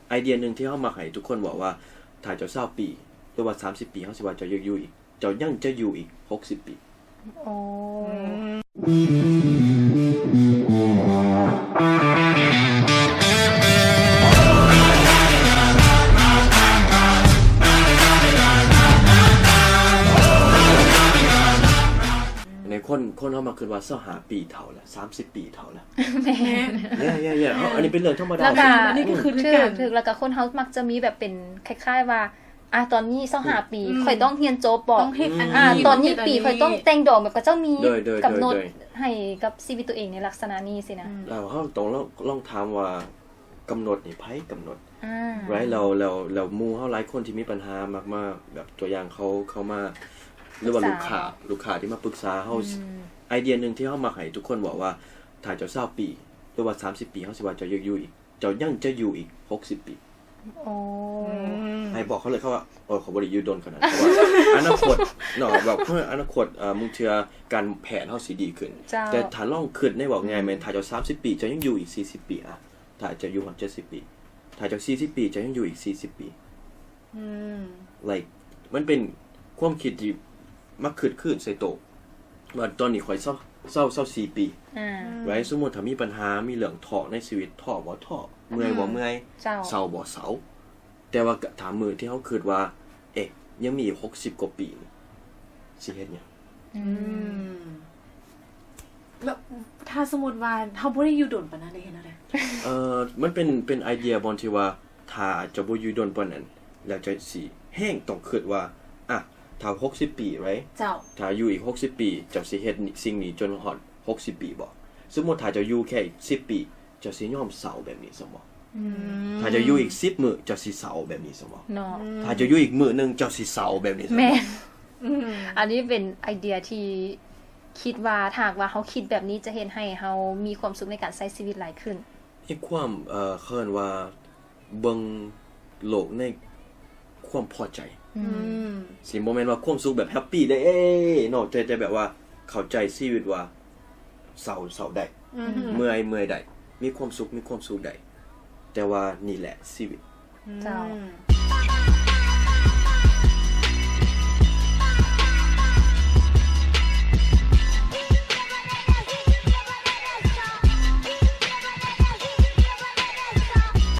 ໄອເດຍໜຶ່ງທີ່ເຮົາມັກໃຫ້ທຸກຄົນເວົ້າວ່າ ຖ້າເຈົ້າຊາວປີ ຫຼືວ່າສາມສິບປີ ເຮົາຊິວ່າເຈົ້າຢາກຢູ່ອີກ ເຈົ້າຍັງຈະຢູ່ອີກຫົກສິບປີ. ໂອ້ ໃນຄົນ ຄົນເຮົາມັກຄິດວ່າຊາວຫ້າປີເຖົ້າລະ ສາມສິບປີເຖົ້າລະ. ແມ່ນ ເຢ້ໆໆ ເຮົາ ອັນນີ້ເປັນເລື່ອງທຳມະດາ. ແລ້ວກໍ ອັນນີ້ກໍຄືກັນ ຖືກໆ ແລ້ວກໍຄົນເຮົາມັກຈະມີແບບເປັນຄ້າຍໆວ່າ ອ່າ ຕອນນີ້ຊາວຫ້າປີ ອືມ ຂ້ອຍຕ້ອງຮຽນຈົບບໍ ຕ້ອງເຮັດອັນນີ້ ອ່າ ຕອນນີ້ປີຂ້ອຍຕ້ອງແຕ່ງດອງ ແບບເຂົາເຈົ້າມີ ໂດຍ ໂດຍ ກຳນົດ ໂດຍ ໃຫ້ກັບຊີວິດຕົວເອງໃນລັກສະນະນີ້ຊີ້ນະ. ອືມ ແລ້ວເຮົາຕ້ອງລອງ ລອງຖາມວ່າ ກຳນົດນີ້ໃຜກຳນົດ ອ່າ ໄວ້ ແລ້ວ ແລ້ວ ແລ້ວໝູ່ເຮົາຫຼາຍຄົນທີ່ມີບັນຫາມັກມາ ແບບຕົວຢ່າງເຂົາເຂົ້າມາ ຫຼືວ່າລູກຄ້າ ລູກຄ້າທີ່ມາປຶກສາເຮົາ. ອືມ ໄອເດຍໜຶ່ງທີ່ເຮົາມັກໃຫ້ທຸກຄົນເວົ້າວ່າ ຖ້າເຈົ້າຊາວປີ ຫຼືວ່າສາມສິບປີ ເຮົາຊິວ່າເຈົ້າຢາກຢູ່ອີກ ເຈົ້າຍັງຈະຢູ່ອີກຫົກສິບປີ. ໂອ້ ອືມ ໃຫ້ບອກເຂົາເລີຍ ເຂົາວ່າ ໂອ້ຍ ຂ້ອຍບໍ່ໄດ້ຢູ່ດົນຂະໜາດນັ້ນ ເພາະວ່າອະນາຄົດເນາະ ແບບເພື່ອອະນາຄົດ ເອີ ບາງເທື່ອການແພດເຮົາຊິດີຂຶ້ນ. ເຈົ້າ ແຕ່ຖ້າລອງຄິດໃນເວົ້າງ່າຍ ອືມ ແມ່ນ ຖ້າເຈົ້າສາມສິບປີ ເຈົ້າຍັງຢູ່ອີກສີ່ສິບປີ. ອ່ະ ຖ້າເຈົ້າຢູ່ຮອດເຈັດສິບປີ ຖ້າເຈົ້າສີ່ສິບປີ ເຈົ້າຍັງຢູ່ອີກສີ່ສິບປີ. ອືມ like ມັນເປັນຄວາມຄິດທີ່ມາຄຶດຄືນໃສ່ໂຕ ວ່າຕອນນີ້ຂ້ອຍຊາວ ຊາວ ຊາວສີ່ປີ ອ່າ ໄວ້ ສົມມຸດຖ້າມີບັນຫາ ມີເລື່ອງທໍ້ໃນຊີວິດ ທໍ້ບໍ່ທໍ້ ເມື່ອຍບໍ່ເມື່ອຍ ອືມ ເຈົ້າ ເສົ້າບໍ່ເສົ້າ ແຕ່ວ່າຖ້າມື້ທີ່ເຮົາຄິດວ່າ ເອະ ຍັງມີອີກຫົກສິບກວ່າປີ ຊິເຮັດຫຍັງ? ອືມ ອືມ ແລ້ວຖ້າສົມມຸດວ່າເຮົາບໍ່ໄດ້ຢູ່ດົນປານນັ້ນ ໄດ້ເຮັດແນວໃດ? ເອີ ມັນເປັນ ເປັນໄອເດຍບ່ອນທີ່ວ່າ ຖ້າເຈົ້າບໍ່ຢູ່ດົນປານນັ້ນ ແລ້ວເຈົ້າຊິແຮ່ງຕ້ອງຄິດວ່າ ອ່ະ ຖ້າຫົກສິບປີ ໄວ້ ເຈົ້າ ຖ້າຢູ່ອີກຫົກສິບປີ ເຈົ້າຊິເຮັດສິ່ງນີ້ຈົນຮອດຫົກສິບປີບໍ? ສົມມຸດຖ້າເຈົ້າຢູ່ແຄ່ອີກສິບປີ ເຈົ້າຊິຍອມເສົ້າແບບນີ້ຊັ້ນບໍ? ອືມ ຖ້າເຈົ້າຢູ່ອີກສິບມື້ ເຈົ້າຊິເສົ້າແບບນີ້ຊັ້ນບໍ? ເນາະ ອືມ ຖ້າເຈົ້າຢູ່ອີກມື້ໜຶ່ງ ເຈົ້າຊິເສົ້າແບບນີ້ຊັ້ນບໍ? ແມ່ນ ອືມ ອັນນີ້ເປັນໄອເດຍທີ່ຄິດວ່າ ຖ້າຫາກວ່າເຮົາຄິດແບບນີ້ ຈະເຮັດໃຫ້ເຮົາມີຄວາມສຸກໃນການໃຊ້ຊີວິດຫຼາຍຂຶ້ນ. ໃນຄວາມ ເອີ ເຂົາເອີ້ນວ່າເບິ່ງໂລກໃນຄວາມພໍໃຈ. ອືມ ອືມ ຊິບໍ່ແມ່ນວ່າຄວາມສຸກແບບແຮັບປີເດ້ເນາະ ແຕ່ ແຕ່ແບບວ່າເຂົ້າໃຈຊີວິດວ່າເສົ້າ ເສົ້າໄດ້ ອືມ ເມື່ອຍ ເມື່ອຍໄດ້ ມີຄວາມສຸກ ມີຄວາມສຸກໄດ້ ແຕ່ວ່ານີ້ແຫຼະຊີວິດ. ເຈົ້າ ອືມ